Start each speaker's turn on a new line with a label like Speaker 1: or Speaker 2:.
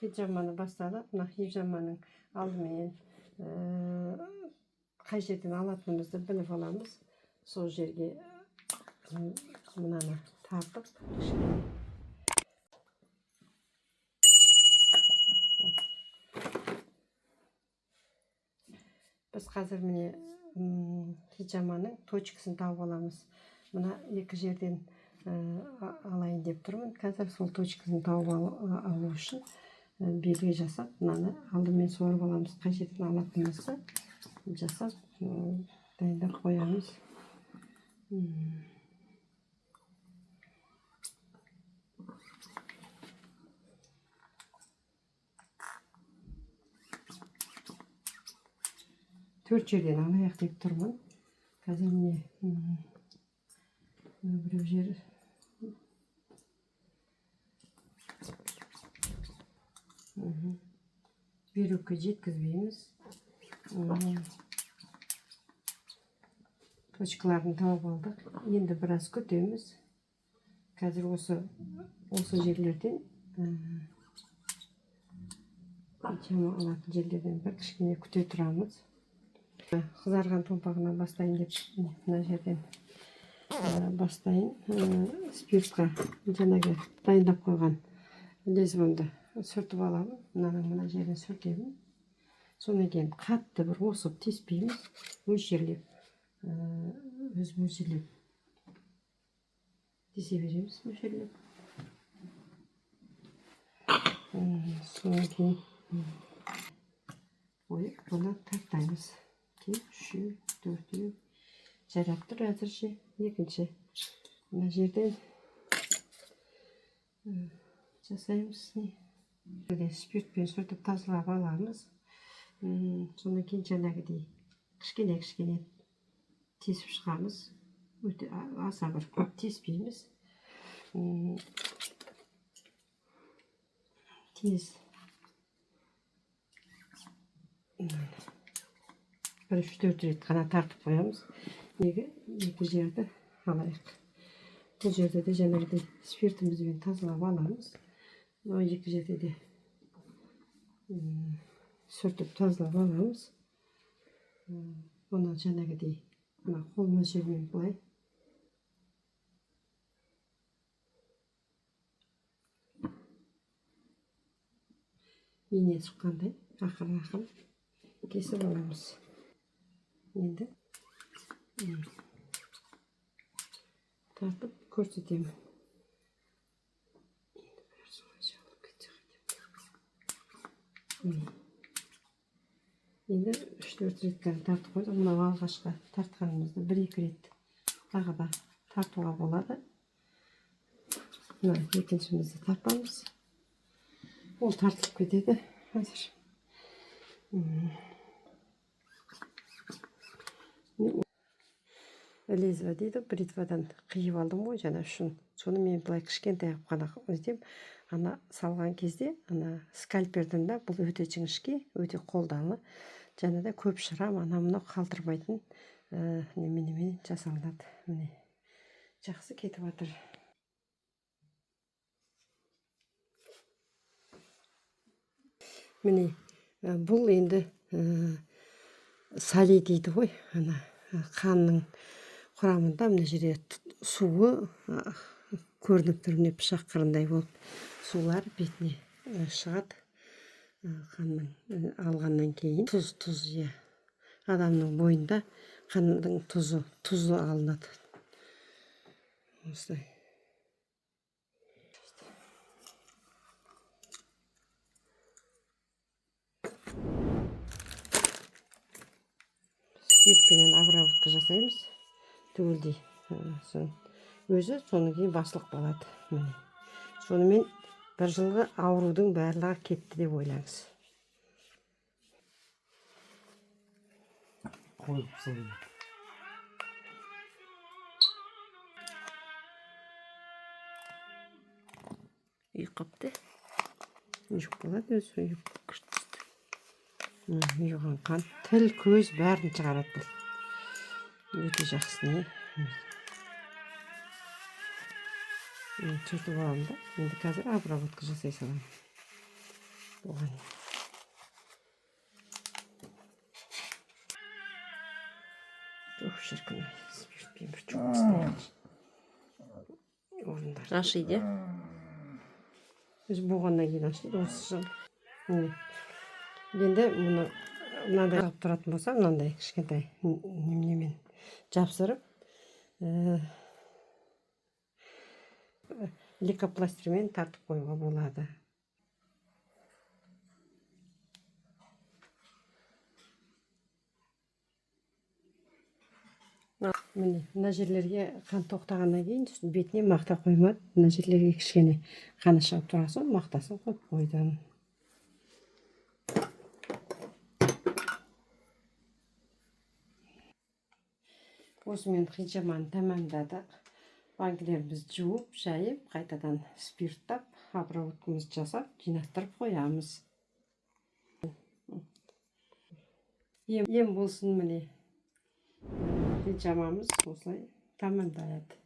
Speaker 1: Хиджаманы бастадық. Мына хиджаманың алдыменен қай жерден алатынымызды біліп аламыз. Сол жерге мынаны тартып кішкене. Біз қазір міне хиджаманың точкасын тауып аламыз. Мына екі жерден алайын деп тұрмын. Қазір сол точкасын тауып алу үшін белгі жасап, мынаны алдымен суарып аламыз. Қай жерден алатынымызды жасап, дайындап қоямыз. Төрт жерден алайық деп тұрмын. Қазір міне біреу жер бүйрекке жеткізбейміз. Точкаларын тауып алдық. Енді біраз күтеміз. Қазір осы жерлерден хиджама алатын жерлерден бір кішкене күте тұрамыз. Қызарған томпағынан бастайын деп мына жерден бастайын. Спиртқа жаңағы дайындап қойған лезвиемді сүртіп аламын. Мынаның мына жерін сүртемін. Содан кейін қатты бір осып теспейміз. Мөлшерлеп, өз мөлшерлеп тесе береміз, мөлшерлеп. Содан кейін қойып бұны тартаймыз. Екеу, үшеу, төртеу. Жарап тұр әзірше. Екінші мына жерден жасаймыз. Спиртпен сүртіп тазалап аламыз. Содан кейін жаңағыдей кішкене-кішкене тесіп шығамыз. Өте аса бір көп теспейміз. Тез. Бір 3-4 рет қана тартып қоямыз. Неге екі жерді алайық. Бұл жерде де жаңағыдай спиртімізбен тазалап аламыз. Мынау екі жерде де сүртіп тазалап аламыз. Бұны жаңағыдай мына қол мөлшерімен былай ине сұққандай ақырын-ақырын кесіп аламыз. Енді тартып көрсетемін. Енді бәрі солай жабылып кетсе қайтеді. Енді 3-4 рет кәдімгі тартып қойдық. Мынау алғашқы тартқанымызды 1-2 рет тағы да тартуға болады. Мына екіншімізді тартамыз. Ол тартылып кетеді қазір. Лезвие дейді, бритвадан қиып алдым ғой жаңа ұшын. Соны мен былай кішкентай қылып қана өтем. Ана салған кезде, ана скальпердің да бұл өте жіңішке, өте қолдалы. Және де көп шрам, ана мынау қалдырмайтын, неменемен жасалынады. Міне, жақсы кетіп жатыр. Міне, бұл енді сали дейді ғой, ана қанның құрамында мына жерде суы көрініп тұр, міне пышақ қырындай болып сулар бетіне шығады. Қанның алғаннан кейін тұз, иә. Адамның бойында қанның тұзы алынады. Осылай. Спиртпенен обработка жасаймыз. Түгелдей. Сон өзі содан кейін басылып қалады. Міне. Сонымен бір жылғы аурудың барлығы кетті деп ойлаңыз.
Speaker 2: Қойып тастадым.
Speaker 3: Үйіп қапты.
Speaker 1: Үйіп қалады өзі, үйіп күшті түсті. Үйған қан, тіл, көз бәрін шығарады бұл. Өте жақсы не. Сүртіп аламын да. Енді қазір обработка жасай саламын. Оған ух, шіркін, спиртпен бір жуып тастайықшы орындарды.
Speaker 3: Ашиды, иә?
Speaker 1: Өзі болғаннан кейін ашиды осы жыл. Міне, енді мұны мынандай қылып тұратын болса, мынандай кішкентай неменемен жапсырып, лейкопластырьмен тартып қоюға болады. Міне, мына жерлерге қан тоқтағаннан кейін сосын бетіне мақта қоймады. Мына жерлерге кішкене қаны шығып тұрған соң мақтасын қойып қойдым. Осымен хиджаманы тәмамдадық. Банкілерімізді жуып, жайып, қайтадан спирттап, обработкамызды жасап, жинастырып қоямыз. Ем болсын. Міне, хиджамамыз осылай тәмамдалады.